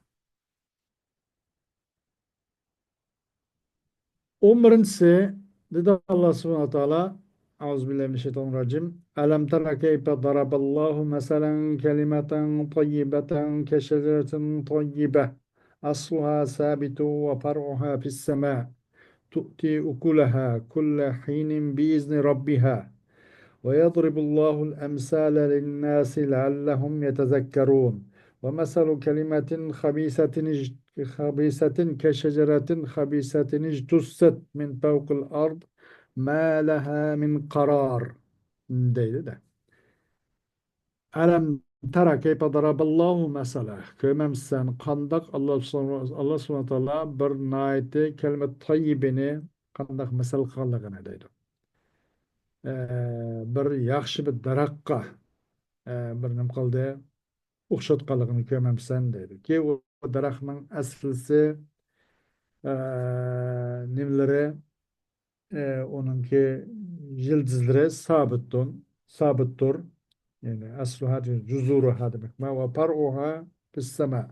ئون بىرىنچىسى، دېدى ئاللا سۇبھانەھۇ ۋە تائالا، أعوذ بالله من الشيطان الرجيم. ألم تر كيف ضرب الله مثلا كلمة طيبة كشجرة طيبة أصلها ثابت وفرعها في السماء تؤتي أكلها كل حين بإذن ربها ويضرب الله الأمثال للناس لعلهم يتذكرون. ومثل كلمة خبيثة اج-، خبيثة كشجرة خبيثة اجتثت من فوق الأرض ما لها من قرار. دەيدۇ-دە. ئەلەم تەرە كەيپە دەرەبەللاھۇ مەسەلە. كۆرمەمسەن، قانداق ئاللا سۇ-، ئاللا سۇبھانەھۇ ۋە تائالا بىر ناھايىتى كەلىمە تەييىبىنى قانداق مەسەل قىلغانلىقىنى دەيدۇ. ئە، بىر ياخشى بىر دەرەخقە، ئە، بىر نېمە قىلدى؟ ئوخشاتقانلىقىنى كۆرمەمسەن دەيدۇ. كى ئۇ دەرەخنىڭ ئەسلىسى، ئە، نېمىلىرى، ئە، ئۇنىڭكى يىلتىزلىرى سابىتتۇن، سابىتتۇر. يەنى ئەسلۇھا دېگەن جۇزۇرۇھا دېمەك. ما ۋە پەرئۇھا پىسسەما.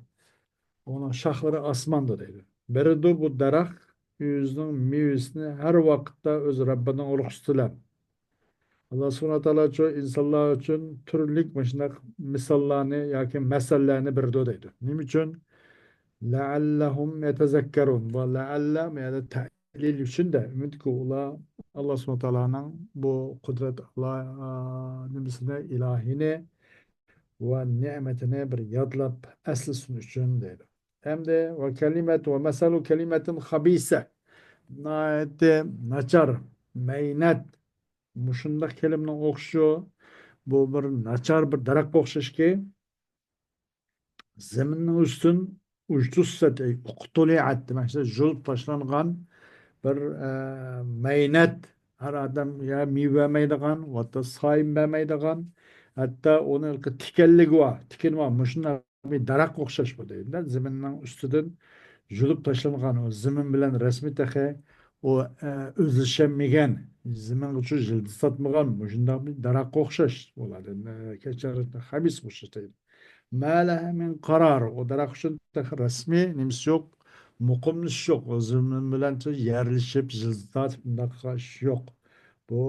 ئۇنىڭ شاخلىرى ئاسماندا دەيدۇ. بېرىدۇ بۇ دەرەخ ئۆزىنىڭ مېۋىسىنى ھەر ۋاقىتتا ئۆز رەببىنىڭ رۇخسىتى بىلەن. ئاللا سۇبھانەھۇ ۋە تائالاچۇ ئىنسانلار ئۈچۈن تۈرلۈك مۇشۇنداق مىساللارنى ياكى مەسەللەرنى بېرىدۇ دەيدۇ. نېمە ئۈچۈن؟ لەئەللەھۇم يەتەزەككەرۇن. بۇ لەئەللە، بۇ يەردە تەلىل ئۈچۈن-دە، ئۈمىدكى ئۇلار ئاللا سۇبھانەھۇ ۋە تائالانىڭ بۇ قۇدرەت، ئاللا، ئا، نېمىسىنى، ئىلاھىنى ۋە نېمىتىنى بىر يادلاپ ئەسلىسۇن ئۈچۈن دەيدۇ. ئەمدى ۋە كەلىمەت ۋە مەسەلۇ كەلىمەتىن خەبىسە. ناھايىتى ناچار، مەينەت. مۇشۇنداق كەلىمىنىڭ ئوخشىشى، بۇ بىر ناچار بىر دەرەخكە ئوخشاشكى، زېمىننىڭ ئۈستىدىن ئۇجتۇسسەت، ئەي، ئۇقتۇلىئەت دېمەكچى، يۇلۇپ تاشلانغان بىر، ئە، مەينەت، ھەر ئادەم يا مېۋە بەرمەيدىغان، ۋاتا سايىم بەرمەيدىغان، ھەتتا ئۇنىڭ تىكەنلىكى بار، تىكىنى بار، مۇشۇنداق بىر دەرەخكە ئوخشاش بۇ دەيدۇ. زېمىننىڭ ئۈستىدىن يۇلۇپ تاشلانغان، ئۇ زېمىن بىلەن رەسمىي تېخى ئۇ، ئە، ئۆزلىشەلمىگەن، زېمىنغىچۇ يىلتىز تارتمىغان، مۇشۇنداق بىر دەرەخكە ئوخشاش. ئۇلاردىن، ئە، كەچەر خەبىس ئوخشاش دەيدۇ. ما لەھا مىن قارار. ئۇ دەرەخ ئۈچۈن تېخى رەسمىي نېمىسى يوق، مۇقىملىشىش يوق. ئۇ زېمىن بىلەن يەرلىشىپ، يىلتىز تارتىپ، بۇنداق ئىش يوق. بۇ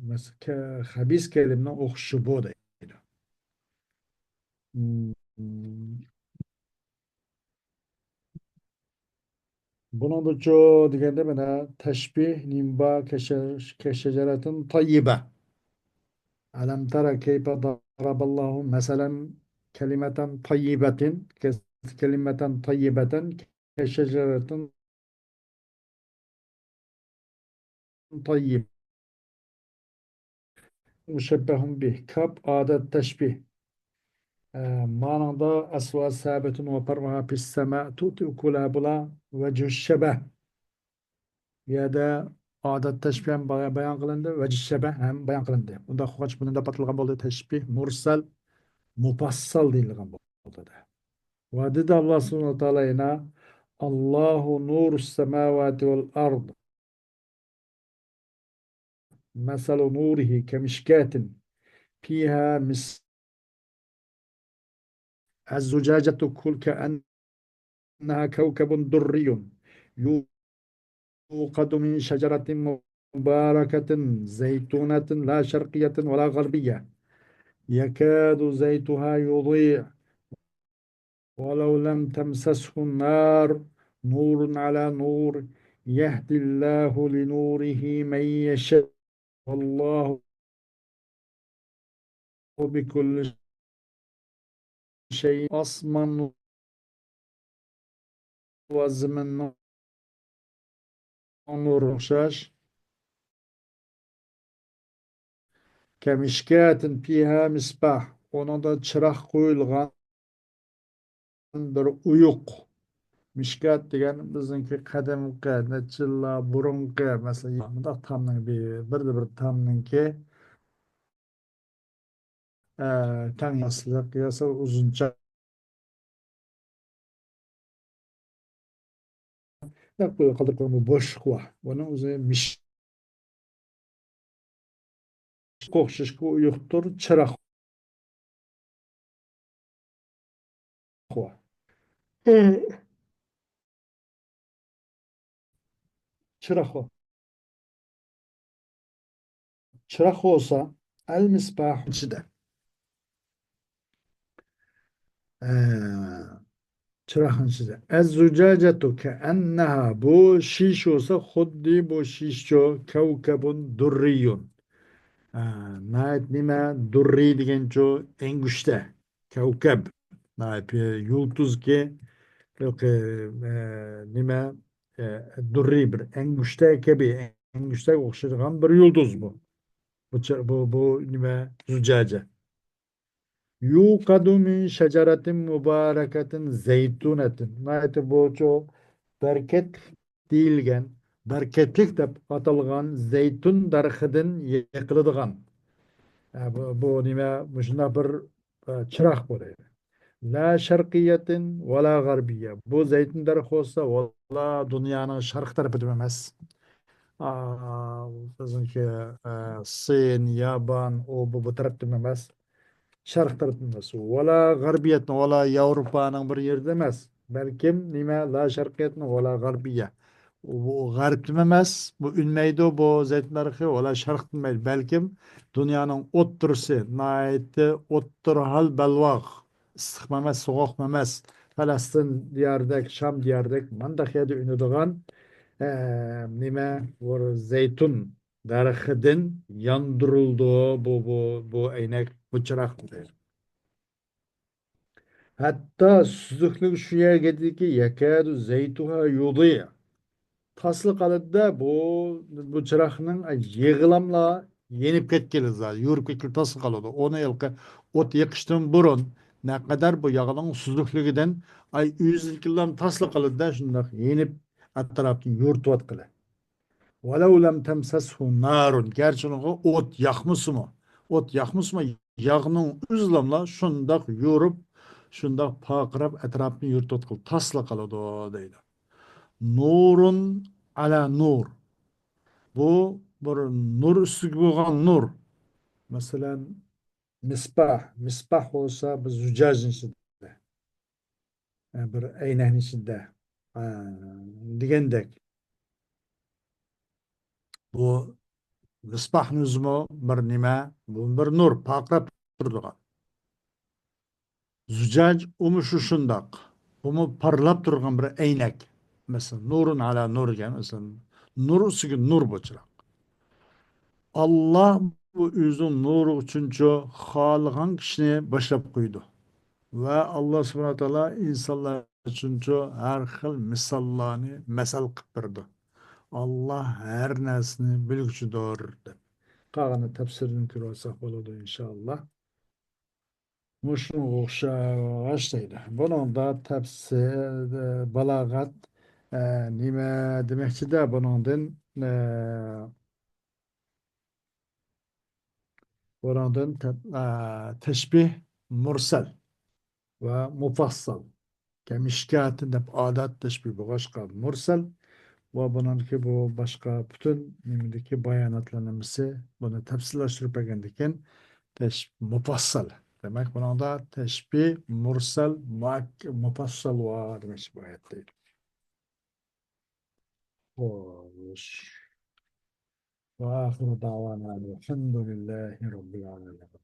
مەس-، كە-، خەبىس كەلىمىنىڭ ئوخشىشى بۇ دەيدۇ. مم. بۇنىڭدىچۇ دېگەندە مانا تەشبىھ نېمە بار؟ كەشە-، كەشەجەرەتىن تەييىبە. ئەلەم تەرە كەيفە دەرەبەللاھۇ مەسەلەن كەلىمەتەن تەييىبەتىن، كەلىمەتەن تەييىبەتەن كەشەجەرەتىن تەييىب. مۇشەببەھۇن بىھ. كاپ ئادەت تەشبىھ. ئە، مانىڭدا ئەسلۇھا سابىتۇن ۋە پەرئۇھا پىس سەما تۇتى ئۇكۇلە بۇلا ۋەجھۇ شەبەھ. بۇ يەردە ئادەت تەشبىھ ھەم بايان قىلىندى، ۋەجھۇ شەبەھ ھەم بايان قىلىندى. ئۇنداق قىلغاچ بۇنى دەپ ئاتالغان بولدى، تەشبىھ مۇرسەل، مۇپەسسەل دېيىلگەن بولدى. ۋە دېدى ئاللا سۇبھانەھۇ ۋە تائالا يەنە، «ئاللاھۇ نۇرۇس سەماۋاتى ۋەل ئەرد. مەسەلۇ نۇرىھى كەمىشكاتىن فىھا مىس-، ئەززۇجاجەتۇ كۇل كەئەننەھا كەۋكەبۇن دۇررىيۇن يۇقەدۇ مىن شەجەرەتىن مۇبارەكەتىن زەيتۇنەتىن لا شەرقىيەتىن ۋەلا غەربىيە يەكادۇ زەيتۇھا يۇضىئ ولو لم تمسسه نار نور على نور يهدي الله لنوره من يشاء والله بكل شيء. ئاسمان ۋە زېمىننىڭ نۇرى ئوخشاش. كەمىشكاتىن فىھا مىسباھ. ئۇنىڭدا چىراغ قويۇلغان بىر ئويۇق. مىشكات دېگەن بىزنىڭكى قەدىمكى، نەچچە يىللار بۇرۇنقى، مەسىلەن، مۇنداق تامنىڭ بىر، بىردە بىر تامنىڭكى، ئە، تەڭ ياسلىق ياسا ئۇزۇنچە. نەق قويۇپ قالدۇرۇپ قويغان بۇ بوشلۇق بار. بۇنىڭ ئۆزى مىش-، ئوخشاشقا ئۇيۇقتۇر، چىراغ بار. چىراغ بار. چىراغ بولسا، ئەل مىسباھ ئىچىدە. ئە، چىراغنىڭ ئىچىدە. ئەززۇجاجەتۇ كەئەننەھا. بۇ شىش بولسا، خۇددى بۇ شىشچۇ، كەۋكەبۇن دۇررىيۇن. ئە، ناھايىتى نېمە؟ دۇررىي دېگەنچۇ، ئەڭگۈشتە. كەۋكەب. ناھايىتى يۇلتۇزكى، ھېلىقى، ئە، نېمە؟ ئە، دۇررىي بىر ئەڭگۈشتە كەبى، ئەڭگۈشتەگە ئوخشايدىغان بىر يۇلتۇز بۇ. بۇ چا-، بۇ، بۇ نېمە؟ زۇجاجە. يۇقەدۇ مىن شەجەرەتىن مۇبارەكەتىن زەيتۇنەتىن. ناھايىتى بۇچۇ بەرىكەتلىك دېيىلگەن، بەرىكەتلىك دەپ ئاتالغان زەيتۇن دەرىخىدىن يېقىلىدىغان. ئە، بۇ، بۇ نېمە؟ مۇشۇنداق بىر، ئە، چىراغ بۇ دەيدۇ. لا شەرقىيەتىن ۋەلا غەربىيە. بۇ زەيتۇن دەرىخى بولسا، ۋەلا دۇنيانىڭ شەرقىي تەرىپىدە ئەمەس. ئا، بىزنىڭكى، ئە، سىن، يابان، ئۇ، بۇ، بۇ تەرەپتىن ئەمەس. شەرق تەرەپتىن ئەمەس. ۋەلا غەربىيەتنى، ۋەلا ياۋروپانىڭ بىر يېرىدە ئەمەس. بەلكىم نېمە؟ لا شەرقىيەتنى ۋەلا غەربىيە. ئۇ، بۇ غەربتىمۇ ئەمەس، بۇ ئۈنمەيدۇ، بۇ زەيتۇن دەرىخى، ۋەلا شەرقتىمۇ ئەمەس. بەلكىم دۇنيانىڭ ئوتتۇرىسى، ناھايىتى ئوتتۇرا ھال بەلباغ، ئىسسىقمۇ ئەمەس، سوغۇقمۇ ئەمەس. پەلەستىن دىيارىدەك، شام دىيارىدەك مانداق يەردە ئۈنىدىغان، ئە، نېمە، بۇ زەيتۇن دەرىخىدىن ياندۇرۇلىدۇ بۇ، بۇ، بۇ ئەينەك، بۇ چىراغ. ھەتتا سۈزۈكلۈك شۇ يەرگە يەتتىكى، يەكادۇ زەيتۇھا يۇضىئ. تاسلا قالىدۇ-دە، بۇ، بۇ چىراغنىڭ يېغىلاملا يېنىپ كەتكىلى، يورۇپ كەتكىلى تاسلا قالىدۇ. ئۇنى ھېلىقى ئوت يېقىشتىن بۇرۇن نەقەدەر بۇ ياغنىڭ سۈزۈكلۈكىدىن، ئاي، ئۆزىدىكىلا تاسلا قالىدۇ-دە، شۇنداق يېنىپ ئەتراپنى يورۇتۇۋاتقىلى. ۋەلەۋ لەم تەمسەسھۇ نارۇن. گەرچە ئۇنىڭغا ئوت ياقمىسىمۇ، ئوت ياقمىسىمۇ، ياغنىڭ ئۆزىلاملا شۇنداق يورۇپ، شۇنداق پارقىراپ ئەتراپنى يورۇتۇۋاتقىلى تاسلا قالىدۇ دەيدۇ. نۇرۇن ئەلا نۇر. بۇ بىر نۇر ئۈستىگە بولغان نۇر. مەسىلەن، مىسباھ. مىسباھ بولسا بىر زۇجاجنىڭ ئىچىدە، بىر ئەينەكنىڭ ئىچىدە، ھە، دېگەندەك. بۇ مىسباھنىڭ ئۆزىمۇ بىر نېمە، بۇ بىر نۇر، پارقىراپ تۇرىدىغان. زۇجاج، ئۇمۇ شۇ شۇنداق. بۇمۇ پارلاپ تۇرغان بىر ئەينەك. مەسىلەن، نۇرۇن ئالا نۇر دېگەن، مەسىلەن، نۇر ئۈستىگە نۇر بۇ چىراغ. ئاللا بۇ ئۆزىنىڭ نۇرى ئۈچۈنچۇ خالىغان كىشىنى باشلاپ قويىدۇ. ۋە ئاللا سۇبھانەھۇ ۋە تائالا ئىنسانلار ئۈچۈنچۇ ھەر خىل مىساللارنى مەسەل قىلىپ بېرىدۇ. ئاللا ھەر نەرسىنى بىلگۈچىدۇر، دەپ. قالغىنى تەپسىرىدىن كۆرۈۋالساق بولىدۇ، ئىنشائاللا. مۇشۇنىڭغا ئوخشاش دەيدۇ. بۇنىڭدا تەپسىر، بالاغەت، ئە، نېمە دېمەكچىدە بۇنىڭدىن، ئە، بۇنىڭدىن تە-، ئە، تەشبىھ مۇرسەل ۋە مۇپەسسەل. كەمىشكاتى دەپ ئادەت تەشبىھ بولغاچقا مۇرسەل ۋە بۇنىڭدىكى بۇ باشقا پۈتۈن نېمىدىكى باياناتلارنىڭ ھەممىسى بۇنى تەپسىللەشتۈرۈپ بەرگەندىكىن تەش-، مۇپەسسەل. دېمەك، بۇنىڭدا تەشبىھ مۇرسەل، مۇئەك-، مۇپەسسەل ۋە دېمەكچى بۇ ئايەتتە. خوش. وآخر دعوانا الحمد لله رب العالمين.